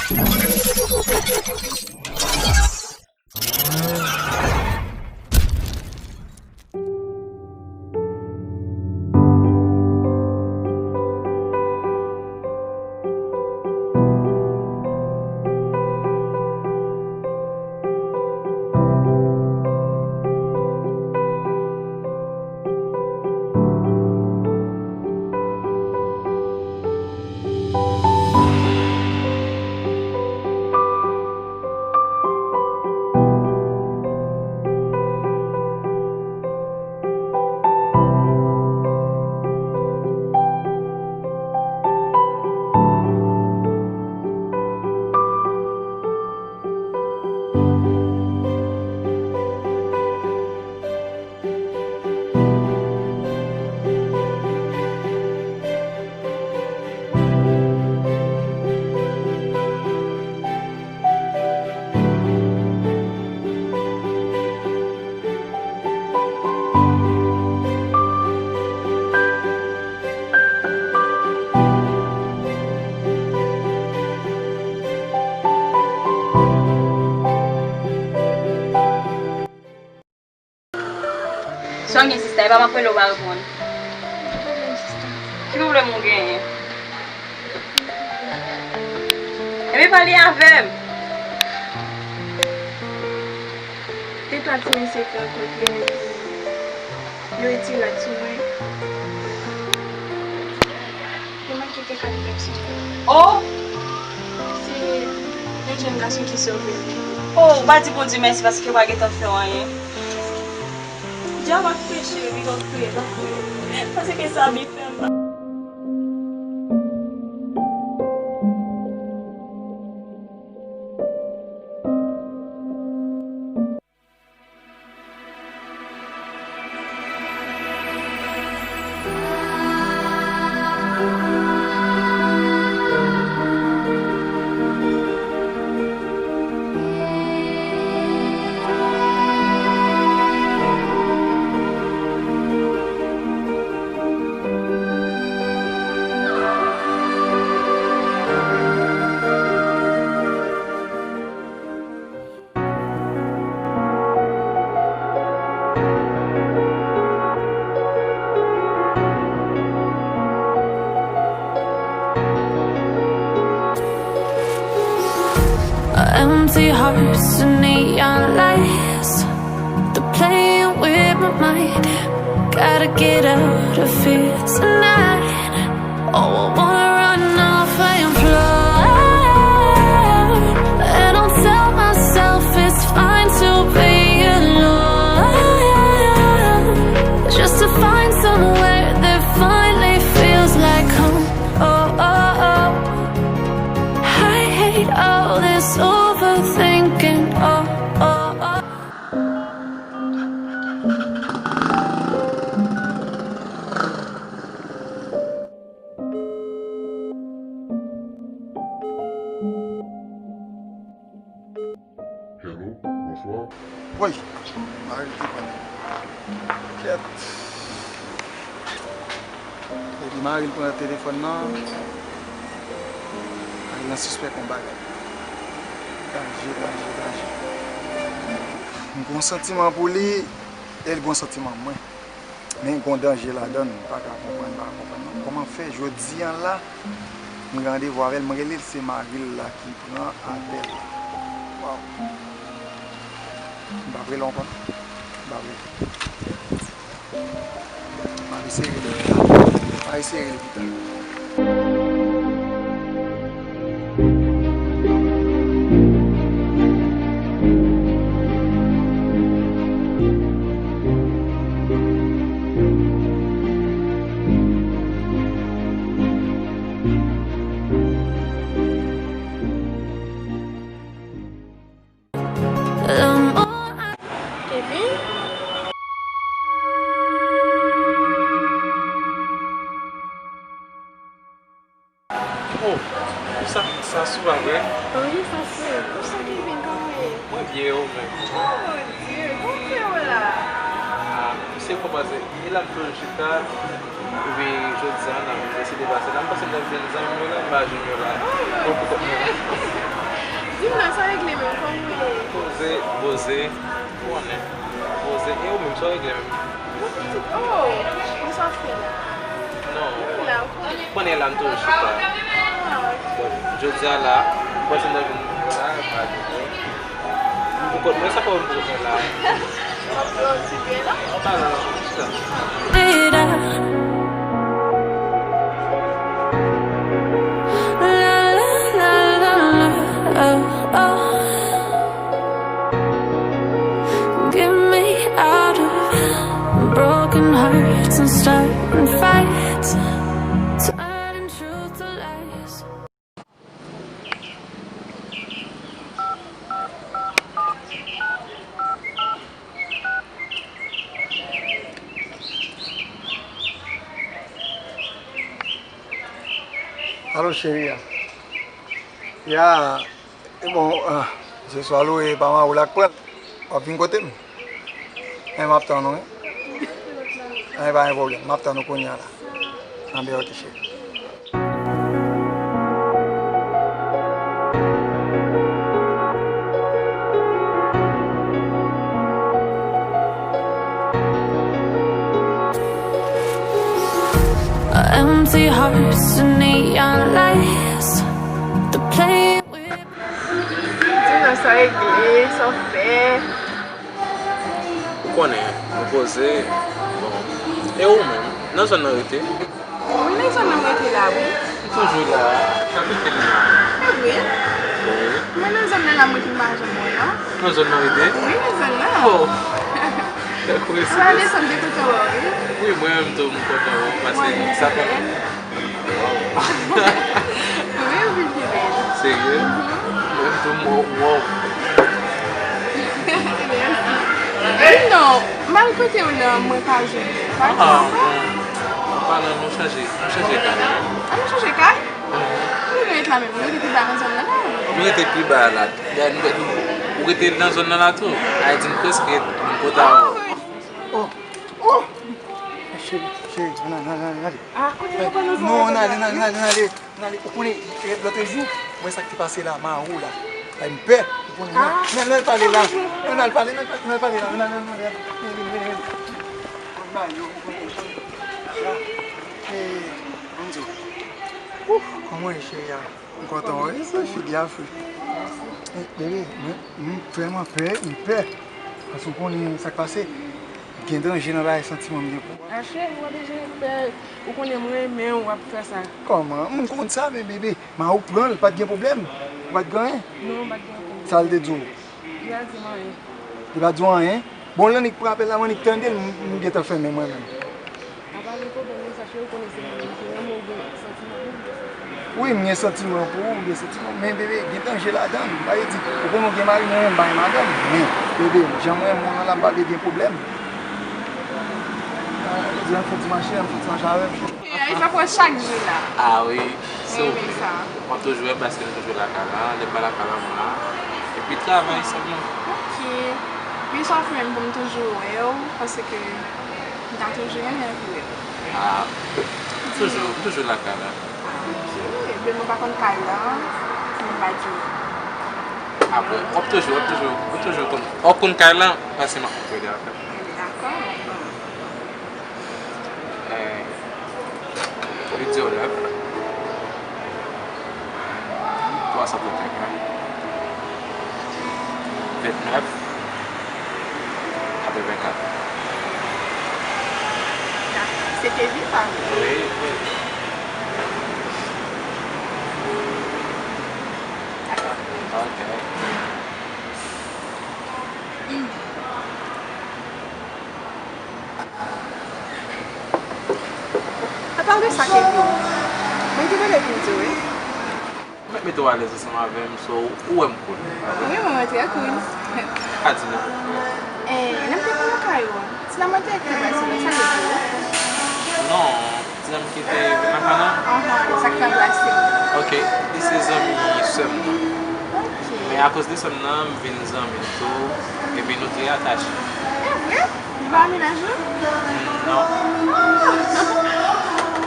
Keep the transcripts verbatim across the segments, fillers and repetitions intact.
Sa w gen, sista? E pa m ap rele w, w pa reponn. Ki pwoblèm ou genyen? Ebyen, pale avè m. Te twa ti mesye k rankontre m epi yo itilize sou mwen. Yo manke kèk anivèsè. Oh! Se yon jèn gason ki sove m. Oh, ou pa di Bondye mèsi paske yo pa gentan fè w anyen. Dyab ap peche, li gon kriye, l ap kriye. Paske sa byen fè m. Empty hearts and neon lights. They're playing with my mind. Gotta get out of here tonight. Oh, I wanna run off and fly. And I'll tell myself it's fine to be alone. Just to find somewhere that finally feels like home. Oh, oh, oh. I hate all this overthinking. Oh, oh, oh. Hello, bonswa. Woy, mari l te pran kèt. Epi mari l pran telefòn nan, mari l nan sispèk yon bagay. Danje, danje, danje. M gon santiman pou li, e l gon santiman mwen. Men gon danje ladan l, m pa ka konprann, m pa ka konprann non. Kòman fè jodi a la, m gen randevou avè l, m rele l, se mari l la ki pran apèl la. Waw. M p ap rele ankò non. M p ap rele. M ap eseye rele l pita. M ap eseye rele l pita. Kevin? Oh, sa, sa sou pa vre? Wi, sa sou. Ou sa Kevin, kòman w ye? Mwen byen, ou menm? Oh, mon Dieu, bon frè w la. Ah, se kòmanse. E la m toujou chita, epi jodi a, n ap deside pase la. M panse m t ap jwenn zanmi m yo la, m pa jwenn yo la. Mwen poukont mwen la. Di m non, sa regle menm, kòman w ye? Poze, poze, ou konnen. Poze, e ou menm, sa w regle menm? Mwen pitit, oh, men sa w fè la? Non. Mwen la, ou konnen. Konnen la, m toujou chita. Ah, ok. Bon, jodi a la, m panse m ta vin la, pa di. M pou kont mwen, sa fè m pou fè la. Mwen pran yon ti byen la. Pa la, chita. Did I? La, la, la, la, la, oh. Get me out of broken hearts and starting fights. Turning truth to lies. Alo, cheri a. Ya, e bon, ah, se swa Lou e pa Mawou la k pran l. W ap vin kote m? E m ap tann ou, wi. An, e pa gen pwoblèm. M ap tann ou kounye a la. Anben, ok, cheri. Empty hearts and neon lights. The play we Di m non, sa regle, sa w fè? Ou konnen, nou poze, bon. E ou menm, nan zòn nan rete? Wi, nan zòn nan m rete la, wi. M toujou la, kapitèn la. Se vre? Wi. Mwen nan zòn nan la, mwen ki pa janm wè non. Nan zòn nan rete? Wi, nan zòn nan. Oh. Ou pa desann de kote w, wi. Wi, mwen menm tou, m kontan wè w, paske sa fè. Wi, ou vin pi bèl. Serye? Mwen tou, m wè w. Mèsi. Non, m al kote w nan, mwen pa jwenn ou. Pa di m sa. An palan, nou chanje, nou chanje kay. An nou chanje kay? Nou ret la menm, nou rete pi ba nan zòn nan la. Nou rete pi ba la. Dayè, nou, nou, ou rete nan zòn nan la tou. Ayiti, nou prèske, nou kontan. Oh, oh, oh! Cheri, cheri, ann ale, ann ale, ann ale. Ah, ok, nou pa nan zòn nan. Non, ann ale, ann ale, ann ale, ann ale. Ou konnen, e, lòt jou, mwen sa k te pase la, Mawou la. Ay, m pè, ou konnen, non. Ah. Ann al pale la. Ann al pale, ann al pale la. Ann al, ann al, ann al. Vin, vin, vin, vin. Ann ba yo, ou konnen. E, ann di. Ouf, kòman w ye, cheri a? M kontan wè sa, figi a fre. Eh, bebe, mwen, m vrèman pè, m pè. Paske w konnen sa k pase. Gen danje nan bagay santiman m gen pou ou. A cheri, w pa bezwen pè. Ou konnen m renmen w, w ap fè sa. Kòman? M konn sa, men bebe, Mawou pran l, pa t gen pwoblèm. Ou pa t gen anyen? Non, m pa t gen anyen. Sa l te di w? Li pa di m anyen. Li pa di w anyen? Bon, lè annik pran apèl la, m annik tande l, m, m gentan fèmen mwen menm. Apa gen pwoblèm, men sa cheri, ou konnen se mwen menm ki renmen w, ou gen santiman pou mwen. Wi, m gen santiman pou ou, m gen santiman, men bebe, gen danje ladan l. Sa vle di, ou konnen w gen mari, mwen menm, m pa gen madanm. Men, bebe, jan mwen renmen w nan la, m pa vle gen pwoblèm. Jodi a, m fè ti mache, m fè ti mache avè m. E, e, sa pran chak jou la. Ah wi. So, mwen renmen sa. W ap toujou wè m paske m toujou lakay la. Lè m pa lakay la, m la. Epi travay sèlman. Ok. Men sa w fè menm pou m toujou wè w, paske m ta toujou renmen anvi wè w. Ah, toujou, m toujou lakay la. Ah, ok. Epi mwen pa konn kay la, si m pa di w. Apre, w ap toujou, w ap toujou, w ap toujou konn, w ap konn kay la, paske m ap montre li avè w. Dakò. Eh, huit zéro neuf, trois cent trente et un, vingt-neuf, quatre-vingt-quatre. Dakò. Se Kevin, pa vre? Wi, wi. Dakò. Ok. Apa w gen sa, Kevin? Mwen te mande pou m di w, wi. Mwen mete w alèz ansanm avè m, so ou wè m cool. Wi, mwen, mwen trè cool. Pa di non. Eh, lè m te pran lakay ou, se la mwen te ekri bay sou sa, sa l te di w? Non. Ti dam ki te vin lakay la? Ahan, e sa k ranplase w? Ok, li se zanmi sè m nan. Ok. Men akoz de sè m nan, m vin zanmi l tou, epi nou trè atache. E vre? Li pa mennaj ou? Non. Ah!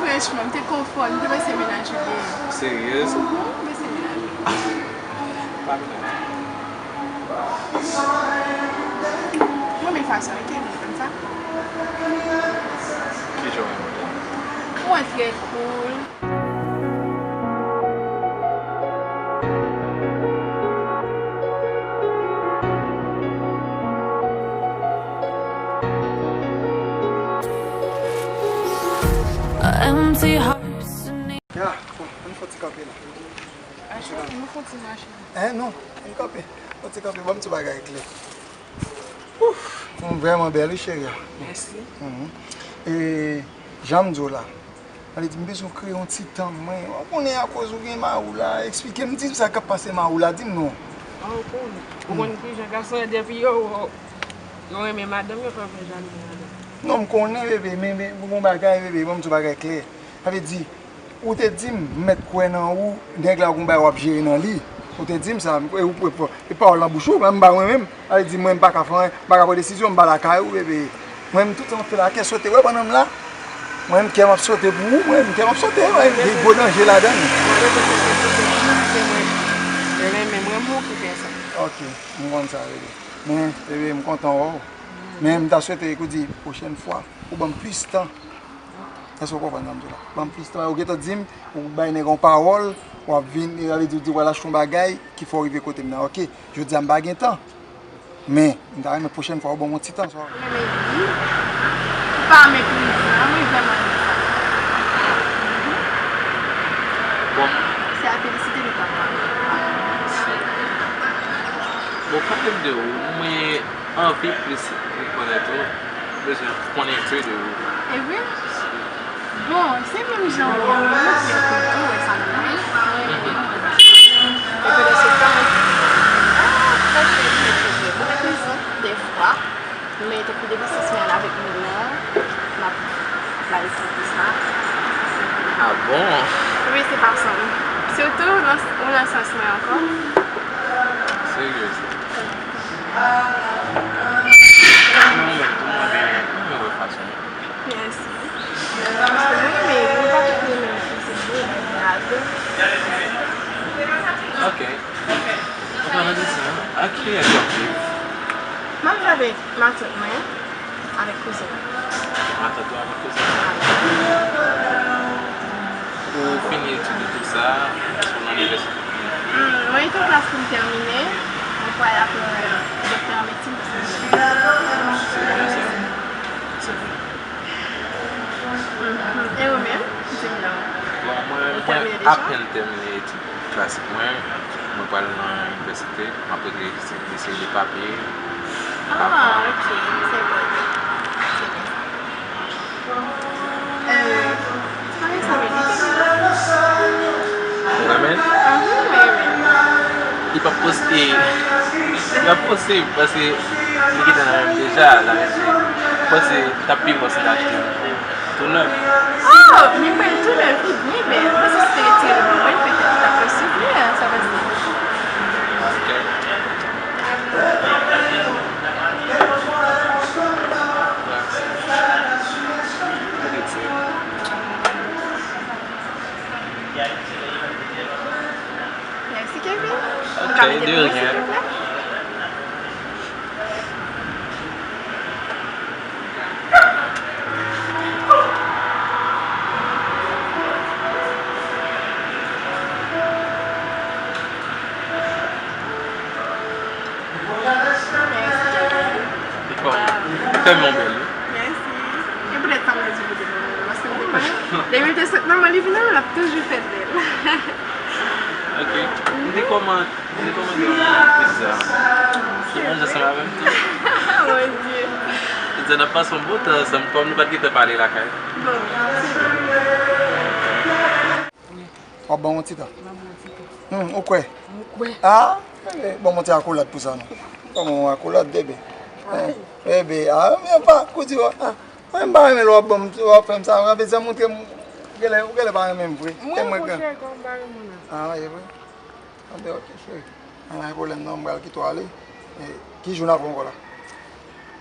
Franchman, m te konfonn, m te panse mennaj ou te ye. Serye? Mhm, m panse mennaj ou. Pa Mwen renmen fason li te, mwen konn sa. Ki jan w renmen l? Mwen trè cool. Empty hearts. Ya, bon, ann fè ti kanpe la. Achte, nou fè ti mache. Eh non, ann kanpe. Fè ti kanpe, ban m ti bagay klè. Ouf, ou vrèman bèl wi cheri. Mèsi. E jan m di w la, mwen di m bezwen kreye yon ti tan mwen. Ou konnen akoz ou gen mari w la, eksplike m, di m sa k ap pase mari w la, di m non. An ou konnen. Ou konn ki jan gason yo depi yo yo renmen madanm yo fè fè jan li madanm. Non, m konnen bebe, men men pou yon bagay bebe, ban m di w bagay klè. Sa vle di, ou te di m, m mèt kwè nan ou, nèg la gon bagay w ap jere nan li. Ou te di m sa, e ou e pawòl nan bouch ou, men m ba mwen menm. Sa vle di mwen m pa ka fè anyen, m pa ka pran desizyon, m pa lakay ou bebe. Mwen menm tout sa m ap fè la, kè sote, wè pandan m la. Mwen menm kè m ap sote pou ou, mwen menm kè m ap sote, mwen menm gen gwo danje ladan l. Mwen renmen mwen m ki fè sa. Ok, m konn sa bebe. Men bebe, m kontan wè w. Men m ta swete, kou di, pwochèn fwa, ou ban m plis tan. Èske w konprann sa m di w la? Ban m plis tan. Ou gentan di m, ou bay nèg yon pawòl, w ap vin, sa vle di ou di w al achte yon bagay ki fè w rive kote m nan. Ok, jodi a m pa gen tan. Men, m ta renmen pwochèn fwa ou ban m yon ti tan. Renmen li, ou pa meprize l, mwen vrèman renmen sa. Bon, Se a felisite nou papa. si. Bon, pale m de ou, mwen anvi plis rekonèt ou, bezwen konnen plis de ou. E vre? Bon, se menm jan ou ye, mwen trè kontan wè sa nan mwen. Mwen renmen mwen. E pandan se tan, mwen trè, trè, trè, trè, trè, mwen prezan dèfwa, men tankou depi sens mwen al avèk moun nan, m ap bay santi sa. Ah bon? Wi, se pa san ou. Sitou nan, ou nan sans mwen ankò. Serye sa? Mwen menm tou, mwen gen, mwen wè fason. Mèsi. Paske mwen renmen, nou pa tout renmen fi, se bon, rad. Ok. An palan de sa, ak kiyès w ap viv? M ap viv avèk matant mwen, avèk kouzen mwen. Matant ou avèk kouzen? Ou fini etid ou tou sa, ou nan inivèsite? Hmm, mwen gen yon klas pou m tèmine, mwen pral aprann doktè an medsin paske mwen renmen. Se bon sa. Mhm. E ou menm? Di m non. Bon, mwen, Ou mwen tèmine deja? Apèn tèmine etid klasik mwen. Mwen pral nan inivèsite. M ap regle lise, lise de papye. Ah, ok. Se bon. Se bon. Euh, sa vle sa vle di? Ou renmen? Ah, mwen renmen. Li p ap poste. Li p ap poste paske li gentan nan menm deja. La rete. Mwen panse l t ap pi bon si l achte tou nèf. Oh, men mwen tou nèf, li byen bèl. Mwen se te retire l ban mwen, petèt li t ap resevwa, sa vle di. Ok. Mèsi, Kevin. Ok, Ou ka mete de pou mwen, rien. Silvouplè? Li kòm, li tèlman bèl, wi. Mèsi. E poutèt sa mwen di kote mwen, paske m te konnen. Depi m te sot nan men li, vin nan men l ap toujou fè bèl. Ok. M te kòman, m te kòman gen yon pizza. Ou manje ansanm avè m tou. Mon Dieu. Pizza n ap pase yon bon tan ansanm, kòm nou pa t gentan pale lakay. Bon, se bon. W ap ban m yon ti tan. Ban m yon ti tan. Hmm, ou kwè? Mwen kwè. Ah, bebe, ban m yon ti akolad pou sa non. Ban m yon akolad, bebe. Eh, bebe, ah, men pa, kou di w, ah, mwen m pa renmen lè w ap ban m, w ap fè m sa, w ap fè montre m, ou genlè, ou genlè pa renmen m vre. Mwen, Tèlman mon gran. Chè, kòm m pa renmen w la. Ah, e vre? Anben, ok, cheri. Anben, pwoblèm non, m pral kite w ale. Eh, ki jou n ap wè ankò la?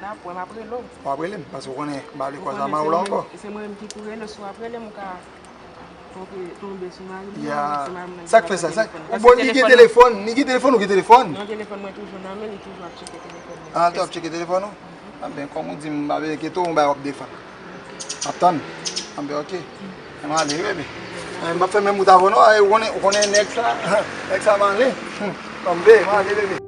N ap wè, m ap rele w. W ap rele m, paske w konnen, m pa vle Ou kòz konnen ama se w la mwen ankò. menm, se mwen menm ki pou rele w, si w ap rele m, ou ka Tonbe, tonbe sou mari m, ya, sou mari m nan. Sa k fè sa? Sa, telefòn. Bon, li gen telefòn, li gen telefòn, ou gen telefòn? Non, telefòn mwen toujou nan men, li toujou ap tcheke telefòn mwen. Ah, l ap tcheke telefòn ou? Ah ben, kòm ou di m, m pa bezwen kite w, yon bagay w ap defann. M ap tann. Ah ben, ok. M ale, wi, bebe. Eh, m ap fè menm wout avè w, non. Eh, ou konnen, ou konnen nèg sa, nèg sa male. Tonbe, m ale, bebe.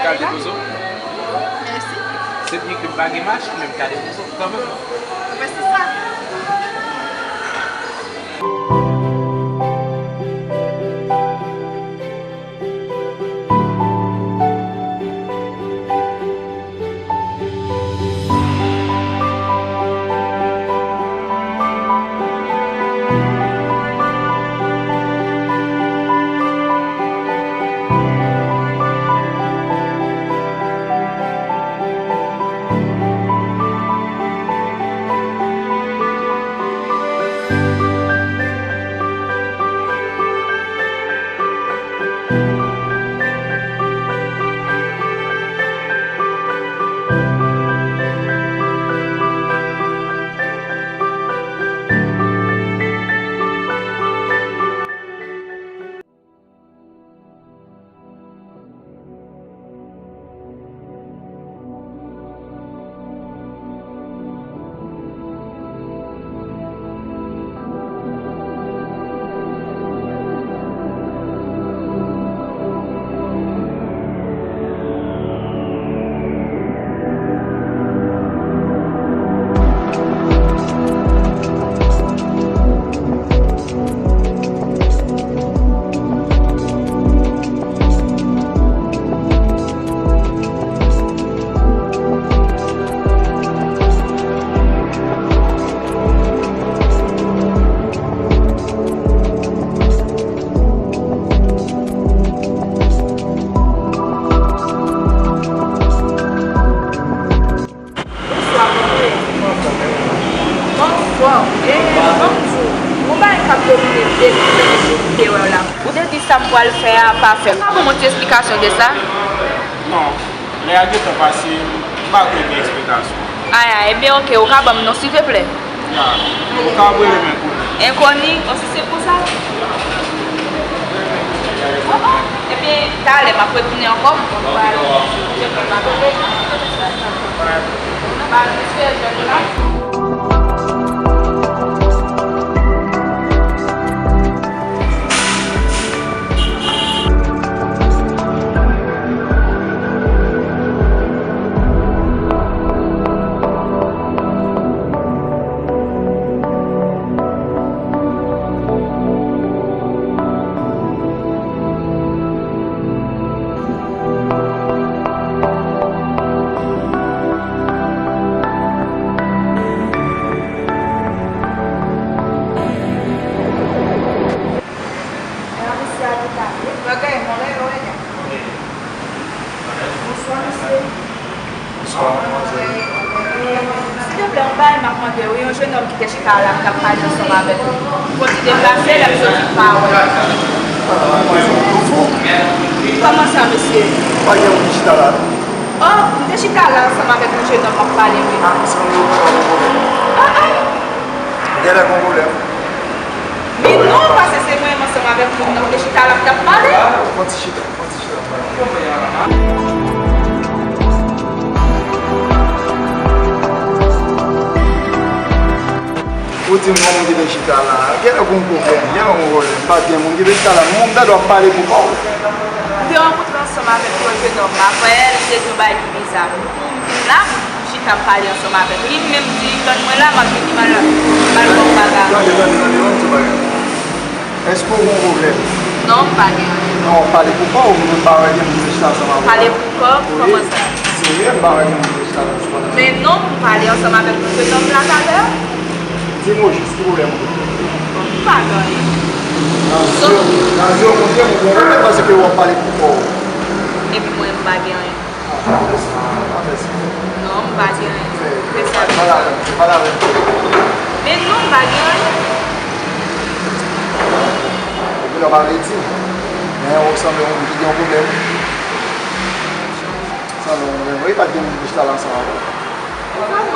Kade bozo. Mèsi. Se byen ke m pa gen machin, men m kade bozo kanmenm. Mwen se sa. Bonswa, bonswa. Bonswa. Eh, bonswa. Gon bagay k ap domine m depi lè m te wè w la. Ou te di sa m pral fè a pa fèt. Ou ka ban mwen ti esplikasyon de sa? Non. Lè a gentan pase, m pa kwè gen esplikasyon. Ay, ay, ebyen, oke, ou ka ban m non, silvouplè? Ya, ou ka voye m enkoni. Enkoni? O, si se pou sa. O, o, ebyen, talè, m ap retounen ankò. Bonswa, mesye. Bonswa, madmwazèl. Silteplè, yon bagay m ap mande w, yon jennonm ki te chita la, m t ap pale ansanm avèk ou. Fò w te deplase, lè m soti m pa wè. Ah, madmwazèl, ou fou? Kòman sa, mesye? Pa gen moun ki chita la, non. Oh, m te chita la ansanm avèk yon jennonm m ap pale, wi. Ah, se yon pwoblèm. Ah, ah. Genlè gon pwoblèm. Men non, paske se mwen menm ansanm avèk moun nan, m te chita la, m t ap pale. Fò ti chita, fò ti chita, fò ti chita. Ou Di m yon moun ki te chita la, genlè gon pwoblèm, genlè gon pwoblèm, pa gen moun ki te chita la, moun ta dwe ap pale pou kò w. M te rankontre ansanm avèk yon jenòm, apre li te di yon bagay ki biza. M vin la, m chita, m pale ansanm avèk li, li menm di, tann mwen la, m ap vini, m al, m al ba w bagay. Tande, tande, tande, ban m di w bagay. Èske w gon pwoblèm? Non, m pa gen anyen. Non, w ap pale pou kò w, ou menm pa wè gen moun ki te chita ansanm avè w? Pale pou kò m? Wi. Kòman sa? Serye, m pa wè gen moun ki te chita ansanm avè w. Men non, m pale ansanm avèk yon jenòm la talè. Di m ojis, ki pwoblèm ou gen? M pa gen anyen. Nan zye, nan zye w montre m ou gen pwoblèm paske w ap pale pou kò w. Epi mwen, m pa gen anyen. Ah, pa fè sa, pa fè sa. Non, m pa gen anyen. Fè, fè sa. Pale avè m, pale avè m. Men non, m pa gen anyen. Epi lè w pa vle di. Men ou sanble yon moun ki gen yon pwoblèm. Sanble yon moun, wi, pa t gen moun ki chita la ansanm avè w. Vrèman?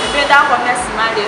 Ebyen, dakò, mèsi, m ale.